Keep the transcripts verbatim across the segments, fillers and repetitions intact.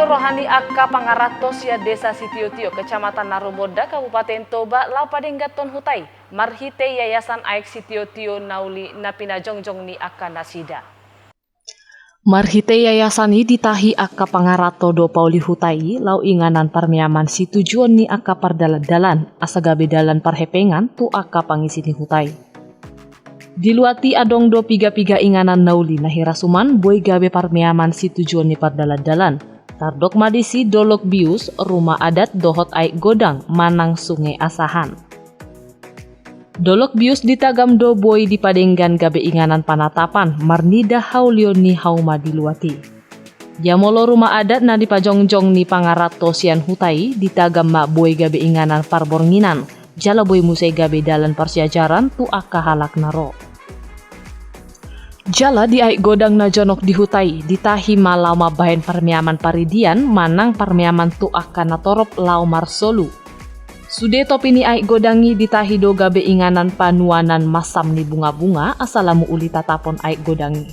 Roha ni angka pangaranto sian Desa Sitiotio, Kecamatan Narumonda, Kabupaten Toba, laho padengganhon huta i marhite Yayasan Aek Sitiotio na Uli na pinajongjong ni angka nasida. Marhite yayasan i ditahi angka pangaranto do pauli huta i laho inganan parmeaman situjuon ni angka pardalandalan, asa gabe dalan parhepengan tu angka pangisi ni huta i. Di luat i adong do piga-piga inganan na uli na hira suman boi gabe parmeaman situjuon ni pardalandalan. Tardok ma disi Dolok Bius, Rumah Adat dohot Aek Godang manang Sungai Asahan. Dolok Bius ditagam do boi dipadenggan gabe inganan panatapan marnida haulion ni hauma di luat i. Ia molo Rumah Adat na nipajongjong ni pangaranto sian huta i ditagam ma boi gabe inganan parbornginan, jala boi muse gabe dalan parsiajaran tu angka halak na ro. Jala di Aek Godang na jonok di huta i ditahi ma laho mambahen parmeaman paridian manang parmeaman tu angka natorop laho marsolu. Sude topi ni Aek Godang i ditahi do gabe inganan panuanan masam ni bunga-bunga asa lam uli tatapon Aek Godang i.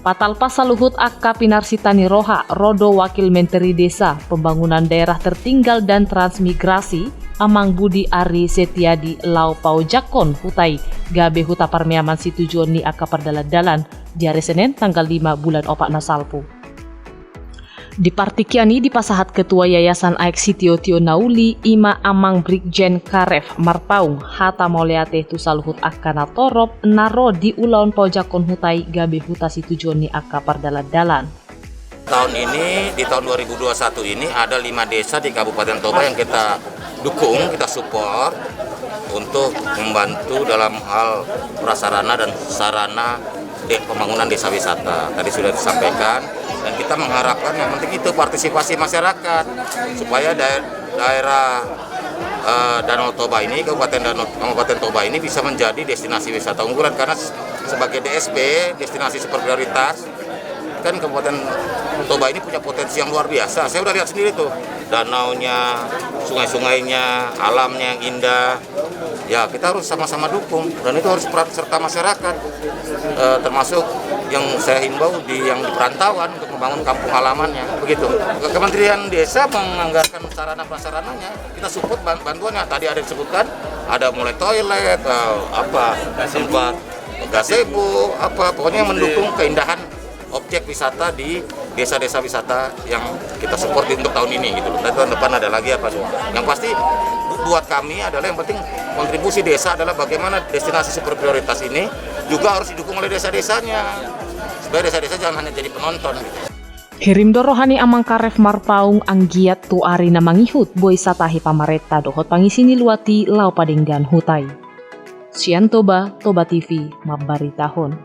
Patalpas saluhut angka pinarsinta ni roha, ro do Wakil Menteri Desa, Pembangunan Daerah Tertinggal dan Transmigrasi, Amang Budi Ari Setiadi, laho paojakhon huta i gabe huta parmeaman situjuon ni angka pardalandalan di ari Senen tanggal lima bulan opat na salpu. Di partingkian i dipasahat Ketua Yayasan Aek Sitiotio na Uli, i ma Amang Brigjen Karef Marpaung, hata mauliate tu saluhut angka natorop na ro di ulaon paojakhon huta i gabe huta situjuon ni angka pardalandalan. Tahun ini, di tahun dua ribu dua puluh satu ini, ada lima desa di Kabupaten Toba yang kita dukung, kita support untuk membantu dalam hal prasarana dan sarana de-, pembangunan desa wisata. Tadi sudah disampaikan, dan kita mengharapkan yang penting itu partisipasi masyarakat, supaya daer-, daerah, eh, Danau Toba ini, Kabupaten Danau, Kabupaten Toba ini bisa menjadi destinasi wisata unggulan, karena s-, sebagai D S P, destinasi super prioritas, kan Kabupaten Toba ini punya potensi yang luar biasa. Saya udah lihat sendiri tuh, danaunya, sungai-sungainya, alamnya yang indah. Ya, kita harus sama-sama dukung, dan itu harus peran serta masyarakat, eh, termasuk yang saya himbau di, yang di perantauan untuk membangun kampung halamannya, begitu. Ke-, Kementerian Desa menganggarkan sarana prasarananya, kita support ban-, bantuannya. Tadi ada disebutkan, ada mulai toilet, eh, apa, tempat gazebo, apa, pokoknya mendukung keindahan objek wisata di desa-desa wisata yang kita support untuk tahun ini gitu loh. Dan tahun depan ada lagi apa semua. Yang pasti bu-, buat kami adalah yang penting kontribusi desa adalah bagaimana destinasi super prioritas ini juga harus didukung oleh desa-desanya. Supaya desa-desa jangan hanya jadi penonton gitu. Hirim do roha ni Amang Karef Marpaung, anggiat tu ari na mangihut boi satahi pamarenta dohot pangisi ni luat i laho padenggan huta i. Sian Toba, Toba T V, mambaritahon.